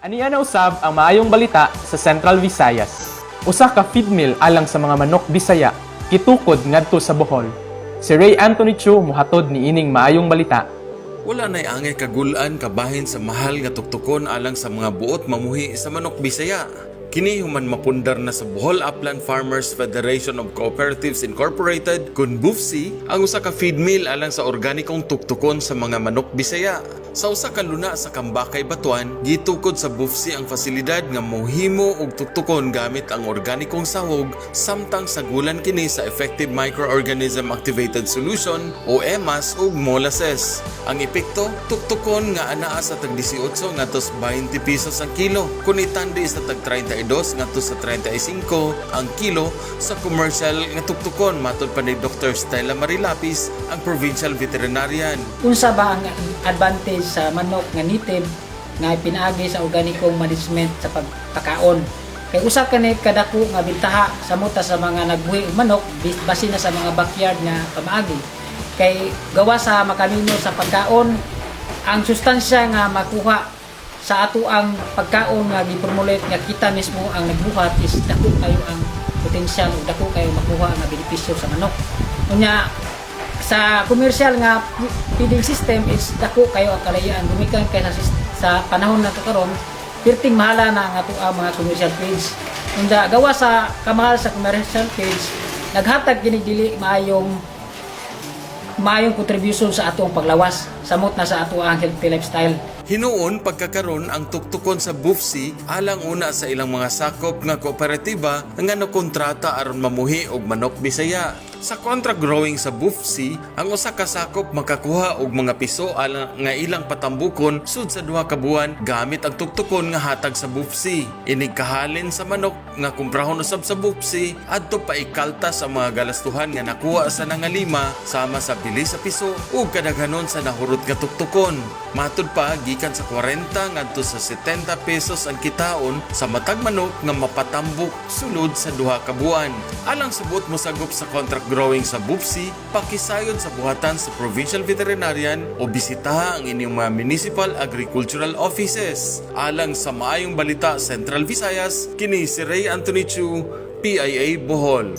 Ania na usab ang maayong balita sa Central Visayas. Usa ka feed mill alang sa mga manok Bisaya gitukod ngadto sa Bohol. Si Ray Anthony Chu muhatod ni ining maayong balita. Wala na'y angay kagulan kabahin sa mahal nga tuktukon alang sa mga buot mamuhi sa manok Bisaya. Kini human mapundar na sa Bohol Upland Farmers Federation of Cooperatives Incorporated kun BUFC ang usa ka feed mill alang sa organikong tuktukon sa mga manok Bisaya. Sa usa ka luna sa Kambakay, Batuan, gitukod sa BUFC ang fasilidad nga mohimo og tuktukon gamit ang organikong sahog samtang sagulan kini sa Effective Microorganism Activated Solution o EMAS ug molasses. Ang epekto, tuktukon nga anaa sa tag 18 ngadto sa 20 pesos ang kilo kung itandi sa tag 32 ngadto sa 35 ang kilo sa commercial nga tuktukon, matod pa ni Dr. Stella Marilapis, ang provincial veterinarian. Unsa ba ang advantage sa manok nga native nga pinaagi sa organikong management sa pagpakaon? Kay usa kani kadako nga bintaha samot sa mga nagbuhi og manok, base na sa mga backyard nga pamaagi. Kay gawa sa makamino sa pagkaon, ang sustansya nga makuha sa ato ang pagkaon nga gi-formulate nga kita mismo ang nagbuhat is dako kayo ang potensyal ug dako kayo makuha nga benepisyo sa manok. Unya sa commercial nga feeding system is dako kayo ang kalayaan gumikan kay sa panahon na karon, perting mahala na ang ato ang mga commercial feeds. Unda gawa sa kamahal sa commercial feeds, naghatag kini dili maayong maayong contribution sa atong paglawas samot na sa ato ang healthy lifestyle. Hinuon pagkakaron ang tuktukon sa BUFC alang una sa ilang mga sakop nga kooperatiba nga nakontrata aron mamuhi og manok Bisaya. Sa contract growing sa BUFC, ang usa ka sakop makakuha og mga piso alang nga ilang patambukon sud sa 2 ka buwan gamit ang tuktukon nga hatag sa BUFC. Inig kahalin sa manok nga kumprahon usab sa BUFC, adto pa ikaltas ang mga galastuhan nga nakuha sa nangalima sama sa bili sa piso ug kadaghanon sa nahurot nga tuktukon. Matud pa, gikan sa 40 ngadto sa 70 pesos ang kitaon sa matag manok nga mapatambok sulod sa 2 ka buwan. Alang sa buot mosagop sa contract growing sa BUFC, pakisayod sa buhatan sa Provincial Veterinarian o bisitaha ang inyong mga municipal agricultural offices. Alang sa Maayong Balita Central Visayas, kini si Ray Anthony Chu, PIA Bohol.